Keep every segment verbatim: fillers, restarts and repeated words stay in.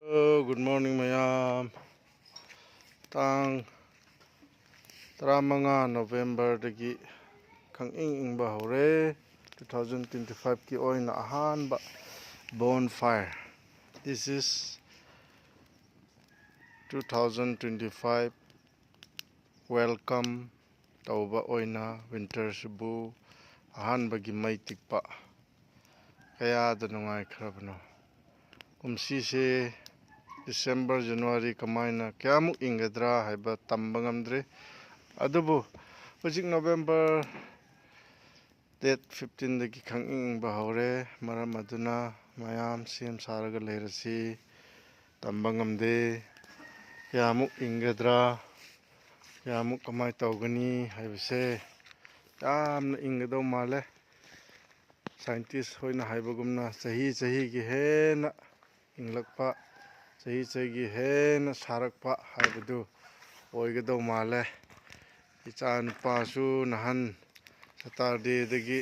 Hello, good morning ꯃꯌꯥꯝ. ꯇꯥꯡ ꯇꯔꯥꯃꯉꯥ November-ꯗꯒꯤ ꯈꯪꯏꯪ ꯏꯪꯕ ꯍꯧꯔꯦ꯫ Two thousand twenty five-ꯀꯤ ꯑꯣꯏꯅ ꯑꯍꯥꯟꯕ bonfire. This is two thousand twenty five welcome ꯇꯧꯕ ꯑꯣꯏꯅ winter-ꯁꯤꯕꯨ ꯑꯍꯥꯟꯕꯒꯤ ꯃꯩ ꯇꯤꯛꯄ ꯀꯌꯥꯗ ꯅꯨꯡꯉꯥꯏꯈ꯭ꯔꯕꯅꯣ꯫ ꯀꯨꯝꯁꯤꯁꯦ December, January ꯀꯃꯥꯏꯅ ꯀꯌꯥꯃꯨꯛ ꯏꯪꯒꯗ꯭ꯔꯥ ꯍꯥꯏꯕ ꯇꯝꯕ ꯉꯝꯗ꯭ꯔꯦ꯫ ꯑꯗꯨꯕꯨ ꯍꯧꯖꯤꯛ November date fifteen-ꯗꯒꯤ ꯈꯪꯏꯪ ꯏꯪꯕ ꯍꯧꯔꯦ꯫ ꯃꯔꯝ ꯑꯗꯨꯅ ꯃꯌꯥꯝ ꯁꯦꯝ ꯁꯥꯔꯒ ꯂꯩꯔꯁꯤ꯫ ꯇꯝꯕ ꯉꯝꯗꯦ ꯀꯌꯥꯃꯨꯛ ꯏꯪꯒꯗ꯭ꯔꯥ, ꯀꯌꯥꯃꯨꯛ ꯀꯃꯥꯏ ꯇꯧꯒꯅꯤ ꯍꯥꯏꯕꯁꯦ꯫ ꯌꯥꯝꯅ ꯏꯪꯒꯗꯧ ꯃꯥꯜꯂꯦ꯫ Scientist ꯍꯣꯏꯅ ꯍꯥꯏꯕꯒꯨꯝꯅ ꯆꯍꯤ ꯆꯍꯤꯒꯤ ꯍꯦꯟꯅ ꯏꯪꯂꯛꯄ, ꯆꯍꯤ ꯆꯍꯤꯒꯤ ꯍꯦꯟꯅ ꯁꯥꯔꯛꯄ ꯍꯥꯏꯕꯗꯨ ꯑꯣꯏꯒꯗꯧ ꯃꯥꯜꯂꯦ꯫ ꯏꯆꯥ ꯅꯨꯄꯥꯁꯨ ꯅꯍꯥꯟ Saturday-ꯗꯒꯤ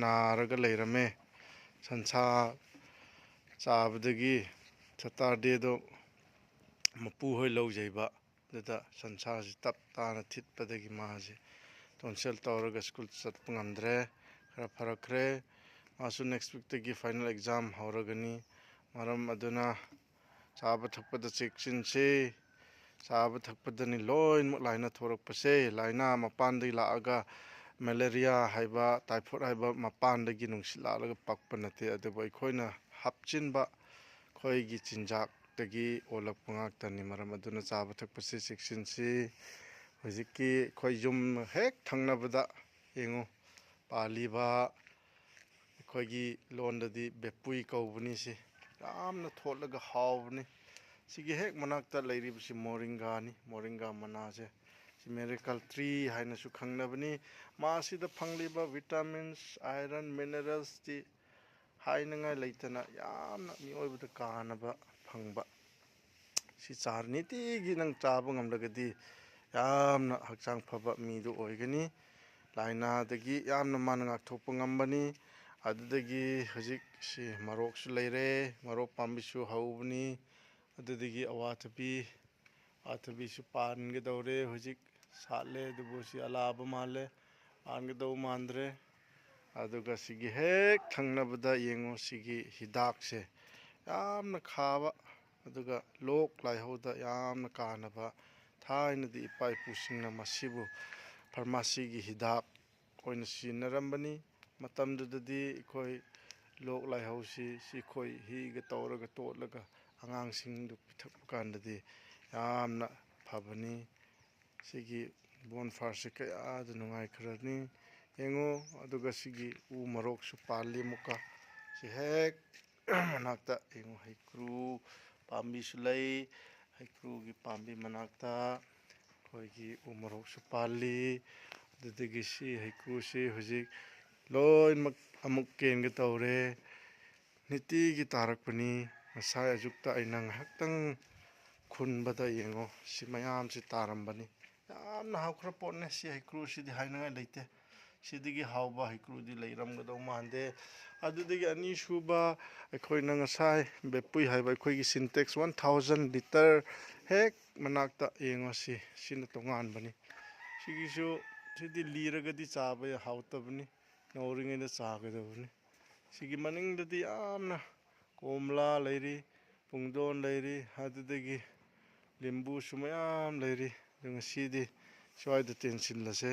ꯅꯥꯔꯒ ꯂꯩꯔꯝꯃꯦ꯫ ꯁꯟꯁꯥ ꯆꯥꯕꯗꯒꯤ Saturday-ꯗꯣ ꯃꯄꯨ ꯍꯣꯏ ꯂꯧꯖꯩꯕ꯫ ꯑꯗꯨꯗ ꯁꯟꯁꯥꯁꯤ ꯇꯞ ꯇꯥꯅ ꯊꯤꯠꯄꯗꯒꯤ ꯃꯥꯁꯦ tonsil ꯇꯧꯔꯒ school ꯆꯠꯄ ꯉꯝꯗ꯭ꯔꯦ꯫ ꯈꯔ ꯐꯔꯛꯈ꯭ꯔꯦ꯫ ꯃꯥꯁꯨ next week-ꯇꯒꯤ final exam ꯍꯧꯔꯒꯅꯤ꯫ ꯃꯔꯝ ꯑꯗꯨꯅ ꯆꯥꯕ ꯊꯛꯄꯗ ꯆꯦꯛꯁꯤꯟꯁꯤ꯫ ꯆꯥꯕ ꯊꯛꯄꯗꯅꯤ ꯂꯣꯏꯅꯃꯛ ꯂꯥꯏꯅꯥ ꯊꯣꯔꯛꯄꯁꯦ꯫ ꯂꯥꯏꯅꯥ ꯃꯄꯥꯟꯗꯒꯤ ꯂꯥꯛꯑꯒ malaria ꯍꯥꯏꯕ, typhoid ꯍꯥꯏꯕ ꯃꯄꯥꯟꯗꯒꯤ ꯅꯨꯡꯁꯤꯠ ꯂꯥꯛꯂꯒ ꯄꯛꯄ ꯅꯠꯇꯦ꯫ ꯑꯗꯨꯕꯨ ꯑꯩꯈꯣꯏꯅ ꯍꯥꯞꯆꯤꯟꯕ ꯑꯩꯈꯣꯏꯒꯤ ꯆꯤꯟꯖꯥꯛꯇꯒꯤ ꯑꯣꯜꯂꯛꯄ ꯉꯥꯛꯇꯅꯤ꯫ ꯃꯔꯝ ꯑꯗꯨꯅ ꯆꯥꯕ ꯊꯛꯄꯁꯤ ꯆꯦꯛꯁꯤꯟꯁꯤ꯫ ꯍꯧꯖꯤꯛꯀꯤ ꯑꯩꯈꯣꯏ ꯌꯨꯝ ꯍꯦꯛ ꯊꯪꯅꯕꯗ ꯌꯦꯡꯉꯨ, ꯄꯥꯜꯂꯤꯕ, ꯑꯩꯈꯣꯏꯒꯤ ꯂꯣꯟꯗꯗꯤ ꯕꯦꯄꯨꯏ ꯀꯧꯕꯅꯤ꯫ ꯁꯤ ꯌꯥꯝꯅ ꯊꯣꯠꯂꯒ ꯍꯥꯎꯕꯅꯤ꯫ ꯁꯤꯒꯤ ꯍꯦꯛ ꯃꯅꯥꯛꯇ ꯂꯩꯔꯤꯕꯁꯤ moringa-ꯅꯤ꯫ Moringa ꯃꯅꯥꯁꯦ ꯁꯤ miracle tree ꯍꯥꯏꯅꯁꯨ ꯈꯪꯅꯕꯅꯤ꯫ ꯃꯥꯁꯤꯗ ꯐꯪꯂꯤꯕ vitamins, iron, minerals-ꯇꯤ ꯍꯥꯏꯅꯉꯥꯏ ꯂꯩꯇꯅ ꯌꯥꯝꯅ ꯃꯤꯑꯣꯏꯕꯗ ꯀꯥꯟꯅꯕ ꯐꯪꯕ꯫ ꯁꯤ ꯆꯥꯔ ꯅꯤꯇꯤꯒꯤ ꯅꯪ ꯆꯥꯕ ꯉꯝꯂꯒꯗꯤ ꯌꯥꯝꯅ ꯍꯛꯆꯥꯡ ꯐꯕ ꯃꯤꯗꯨ ꯑꯣꯏꯒꯅꯤ꯫ ꯂꯥꯏꯅꯥꯗꯒꯤ ꯌꯥꯝꯅ ꯃꯥꯅ ꯉꯥꯛꯊꯣꯛꯄ ꯉꯝꯕꯅꯤ꯫ ꯑꯗꯨꯗꯒꯤ ꯍꯧꯖꯤꯛ ꯁꯤ ꯃꯣꯔꯣꯛꯁꯨ ꯂꯩꯔꯦ, ꯃꯣꯔꯣꯛ ꯄꯥꯝꯕꯤꯁꯨ ꯍꯧꯕꯅꯤ꯫ ꯑꯗꯨꯗꯒꯤ ꯑꯋꯥꯊꯕꯤ, ꯑꯋꯥꯊꯕꯤꯁꯨ ꯄꯥꯟꯒꯗꯧꯔꯦ꯫ ꯍꯧꯖꯤꯛ ꯁꯥꯠꯂꯦ, ꯑꯗꯨꯕꯨ ꯁꯤ ꯑꯂꯥꯕ ꯃꯥꯜꯂꯦ, ꯄꯥꯟꯒꯗꯧ ꯃꯥꯟꯗ꯭ꯔꯦ꯫ ꯑꯗꯨꯒ ꯁꯤꯒꯤ ꯍꯦꯛ ꯊꯪꯅꯕꯗ ꯌꯦꯡꯉꯣ, ꯁꯤꯒꯤ ꯍꯤꯗꯥꯛꯁꯦ ꯌꯥꯝꯅ ꯈꯥꯕ, ꯑꯗꯨꯒ ꯂꯣꯛ ꯂꯥꯏꯍꯧꯗ ꯌꯥꯝꯅ ꯀꯥꯟꯅꯕ꯫ ꯊꯥꯏꯅꯗꯤ ꯏꯄꯥ ꯏꯄꯨꯁꯤꯡꯅ ꯃꯁꯤꯕꯨ ꯐꯥꯔꯃꯥꯁꯤꯒꯤ ꯍꯤꯗꯥꯛ ꯑꯣꯏꯅ ꯁꯤꯖꯤꯟꯅꯔꯝꯕꯅꯤ꯫ ꯃꯇꯝꯗꯨꯗꯗꯤ ꯑꯩꯈꯣꯏ ꯂꯣꯛ ꯂꯥꯏꯍꯧꯁꯤ ꯁꯤ ꯑꯩꯈꯣꯏ ꯍꯤꯒ ꯇꯧꯔꯒ ꯇꯣꯠꯂꯒ ꯑꯉꯥꯡꯁꯤꯡꯗꯨ ꯄꯤꯊꯛꯄ ꯀꯥꯟꯗꯗꯤ ꯌꯥꯝꯅ ꯐꯕꯅꯤ꯫ ꯁꯤꯒꯤ ꯕꯣꯟ ꯐꯥꯌꯔꯁꯤ ꯀꯌꯥꯗ ꯅꯨꯡꯉꯥꯏꯈ꯭ꯔꯅꯤ ꯌꯦꯡꯉꯣ꯫ ꯑꯗꯨꯒ ꯁꯤꯒꯤ ꯎ ꯃꯔꯣꯛꯁꯨ ꯄꯥꯜꯂꯤ ꯑꯃꯨꯛꯀ꯫ ꯁꯤ ꯍꯦꯛ ꯃꯅꯥꯛꯇ ꯌꯦꯡꯉꯣ, ꯍꯩꯀ꯭ꯔꯨ ꯄꯥꯝꯕꯤꯁꯨ ꯂꯩ꯫ ꯍꯩꯀ꯭ꯔꯨꯒꯤ ꯄꯥꯝꯕꯤ ꯃꯅꯥꯛꯇ ꯑꯩꯈꯣꯏꯒꯤ ꯎ ꯃꯔꯣꯛꯁꯨ ꯄꯥꯜꯂꯤ꯫ ꯑꯗꯨꯗꯒꯤ ꯁꯤ ꯍꯩꯀ꯭ꯔꯨꯁꯤ ꯍꯧꯖꯤꯛ ꯂꯣꯏꯅꯃꯛ ꯑꯃꯨꯛ ꯀꯦꯟꯒꯦ ꯇꯧꯔꯦ꯫ ꯅꯤꯇꯤꯒꯤ ꯇꯥꯔꯛꯄꯅꯤ꯫ ꯉꯁꯥꯏ ꯑꯌꯨꯛꯇ ꯑꯩꯅ ꯉꯥꯏꯍꯥꯛꯇꯪ ꯈꯨꯟꯕꯗ ꯌꯦꯡꯉꯣ, ꯁꯤ ꯃꯌꯥꯝꯁꯤ ꯇꯥꯔꯝꯕꯅꯤ꯫ ꯌꯥꯝꯅ ꯍꯥꯎꯈ꯭ꯔ ꯄꯣꯠꯅꯦ꯫ ꯁꯤ ꯍꯩꯀ꯭ꯔꯨꯁꯤꯗꯤ ꯍꯥꯏꯅꯉꯥꯏ ꯂꯩꯇꯦ꯫ ꯁꯤꯗꯒꯤ ꯍꯥꯎꯕ ꯍꯩꯀ꯭ꯔꯨꯗꯤ ꯂꯩꯔꯝꯒꯗꯧ ꯃꯥꯟꯗꯦ꯫ ꯑꯗꯨꯗꯒꯤ ꯑꯅꯤꯁꯨꯕ, ꯑꯩꯈꯣꯏꯅ ꯉꯁꯥꯏ ꯕꯦꯄꯨꯏ ꯍꯥꯏꯕ ꯑꯩꯈꯣꯏꯒꯤ ꯁꯤꯟꯇꯦꯛꯁ ꯋꯥꯟ ꯊꯥꯎꯖꯟ ꯂꯤꯇꯔ ꯍꯦꯛ ꯃꯅꯥꯛꯇ ꯌꯦꯡꯉꯣ, ꯁꯤ, ꯁꯤꯅ ꯇꯣꯉꯥꯟꯕꯅꯤ꯫ ꯁꯤꯒꯤꯁꯨ, ꯁꯤꯗꯤ ꯂꯤꯔꯒꯗꯤ ꯆꯥꯕ ꯍꯥꯎꯇꯕꯅꯤ, ꯅꯧꯔꯤꯉꯩꯗ ꯆꯥꯒꯗꯕꯅꯤ꯫ ꯁꯤꯒꯤ ꯃꯅꯤꯡꯗꯗꯤ ꯌꯥꯝꯅ ꯀꯣꯝꯂꯥ ꯂꯩꯔꯤ, ꯄꯨꯡꯗꯣꯟ ꯂꯩꯔꯤ, ꯑꯗꯨꯗꯒꯤ ꯂꯤꯝꯕꯨꯁꯨ ꯃꯌꯥꯝ ꯂꯩꯔꯤ꯫ ꯑꯗꯨ ꯉꯁꯤꯗꯤ ꯁ꯭ꯋꯥꯏꯗ ꯇꯦꯟꯁꯤꯜꯂꯁꯦ꯫